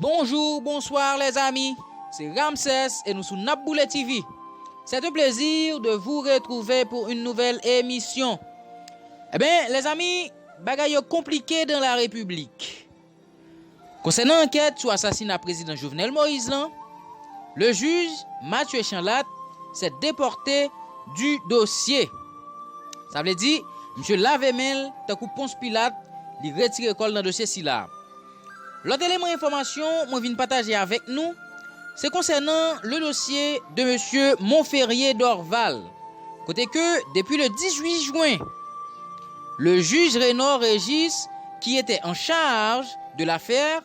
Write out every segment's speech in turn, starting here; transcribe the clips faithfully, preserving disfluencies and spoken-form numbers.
Bonjour, bonsoir les amis, c'est Ramsès et nous sou N ap Boule T V. C'est un plaisir de vous retrouver pour une nouvelle émission. Ebyen, lèzanmi, bagay yo konplike dans la République. Konsènan ankèt sou asasina prezidan Jovenel Moïse lan, le juge Mathieu Chanlatte s'est déporté du dossier. Sa vle di, misye lave men l tankou Pons Pilat, li retire kò l nan dosye sila. Lòt eleman enfòmasyon mwen vin pataje avèk nou, se konsènan le dossier de monsieur Monferrier Dorval, kote ke depi le dix-huit juin, le juge Renor Régis, qui était en charge de l'affaire,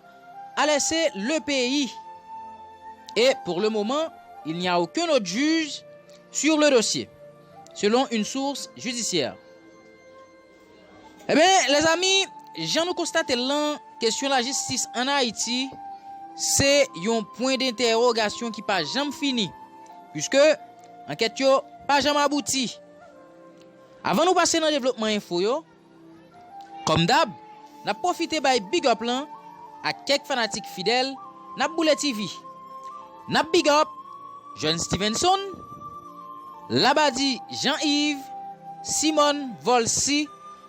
a laissé le pays. Et pour le moment, il n'y a aucun autre juge sur le dossier, selon une source judiciaire. Ebyen, lèzanmi, jan nou konstate l lan, kesyon lajistis ann Ayiti, se yon pwen dentèwogasyon ki pa janm fini, piske ankèt yo pa janm abouti. Avan nou pase nan devlopman enfo yo, kòm dab, n ap pwofite bay big up lan ak kèk fanatik fidèl N ap Boule T V. N ap big up John Stevenson, Labadi Jean Yves, Simone Volcy,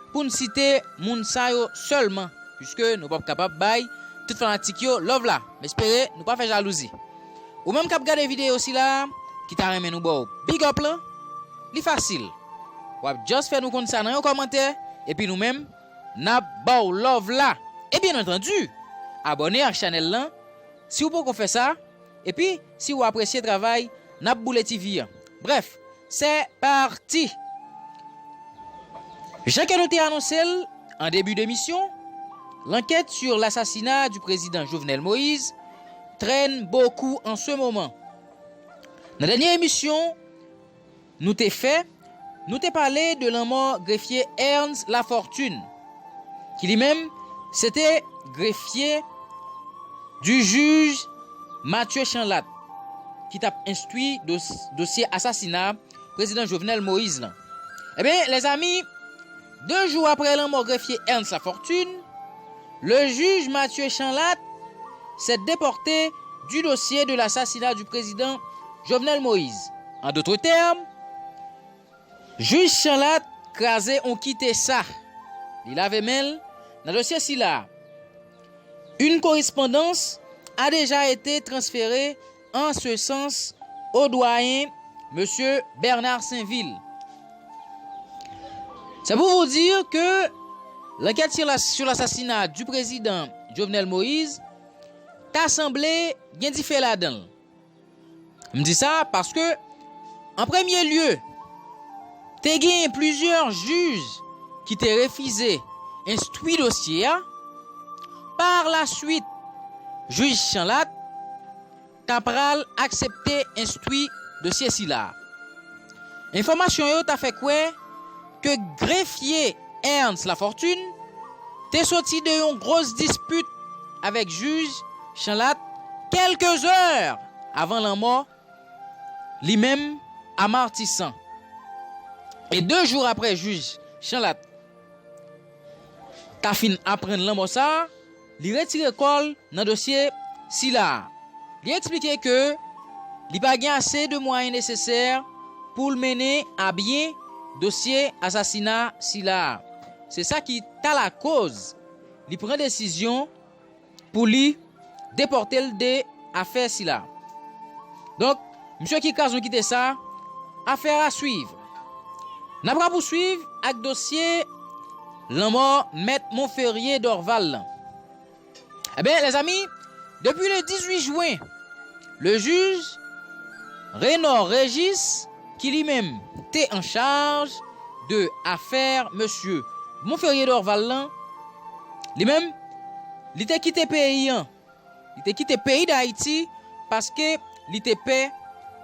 pou n site moun sa yo sèlman, piske nou p ap kapab bay tout fanatik yo love la. M espere nou pa fè jalouzi. Ou menm k ap gade videyo sila, ki ta renmen nou ba w big up lan, li fasil. W ap just fè nou konn sa nan yon kòmantè, epi nou menm, n ap ba w love la. E byen antandi, abòne ak chanèl lan, si w poko fè sa, epi si w apresye travay N ap Boule T V an. Bref, c'est parti! Jan ke nou te anonse l an debi demisyon, l'enquête sur l'assassinat du président Jovenel Moïse traîne beaucoup en ce moment. Nan dènye emisyon nou te fè, nou te pale de lanmò grefye Ernst Lafortune, ki li menm, se te grefye du juge Mathieu Chanlatte, ki t ap enstwi dos-, dosye asasina prezidan Jovenel Moïse lan. Ebyen, lèzanmi, de jou apre lanmò grefye Ernst Lafortune, le juge Mathieu Chanlatte s'est déporté du dossier de l'assassinat du président Jovenel Moïse. En d'autres termes, jij Chanlatte kraze on kite sa. Li lave men l nan dosye sila. Une correspondance a déjà été transférée en ce sens au doyen monsieur Bernard Sainvil. C'est pour vous dire que l'enquête sur la, sur l'assassinat du président Jovenel Moïse ta sanble gen dife ladan l. M di sa paske, an premye lye, te genyen plizyè jij ki te refize enstwi dosye a. Par la suite, jij Chanlatte ta pral aksepte enstwi dosye sila. Enfòmasyon yo ta fè kwè ke grefye Ernst Lafortune te soti de yon gwo dispit avèk jij Chanlatte kèlke zè avan lanmò li menm a Matisan. E de jou apre jij Chanlatte ta fin aprann lanmò sa a, li retire kò l nan dosye sila a. Li eksplike ke li pa gen ase de mwayen nesesè pou l mennen a byen dosye asasina sila a. Se sa ki ta lakoz li pran desizyon pou li depòte l de afè sila. Donk, misye ki kraze yon kite sa, affaire à suivre. N ap rapouswiv ak dosye lanmò Mèt Monferrier Dorval lan. Ebyen, lèzanmi, depi le dizuit jen, le jij Renor Régis, ki li menm te an chaj de afè mesye Monferrier Dorval lan, li menm, li te kite peyi an. Li te kite peyi Dayiti paske li te pè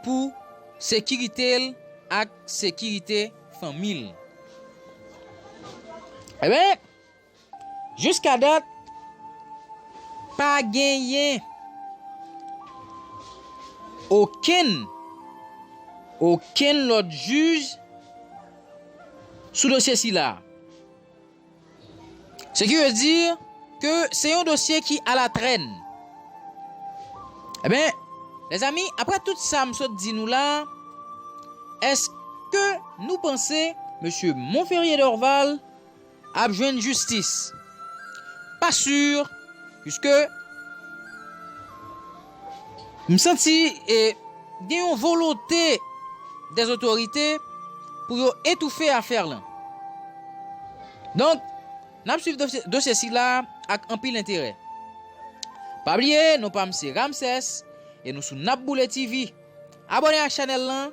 pou sekirite l ak sekirite fanmi l. Ebyen, jiska dat, pa genyen okenn, okenn lòt jij sou dosye sila. Ce qui veut dire ke se yon dosye ki alatrèn. Ebyen, lèzanmi, apre tout sa m sot di nou la, èske nou panse mesye Monferrier Dorval ap jwenn jistis? Pa si, piske m santi e gen yon volonte dè otorite pou yo etoufe afè lan. Donk, n ap swiv dosye, dosye sila ak anpil enterè. Pa bliye, non pa m se Ramsès e nou sou N ap Boule T V. Abòne ak chanèl lan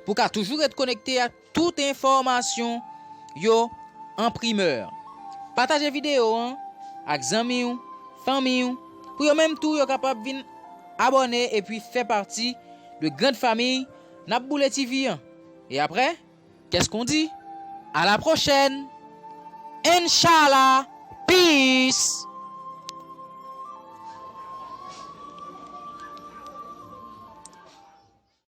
pou w ka toujou ret konekte ak tout enfòmasyon yo an primè. Pataje videyo an ak zanmi w, fanmi w, pou yo menm tou yo kapab vin abòne epi fè pati de grand famiy N ap Boule T V an. E apre, qu'est-ce qu'on dit? À la prochaine! Inshallah! Peace!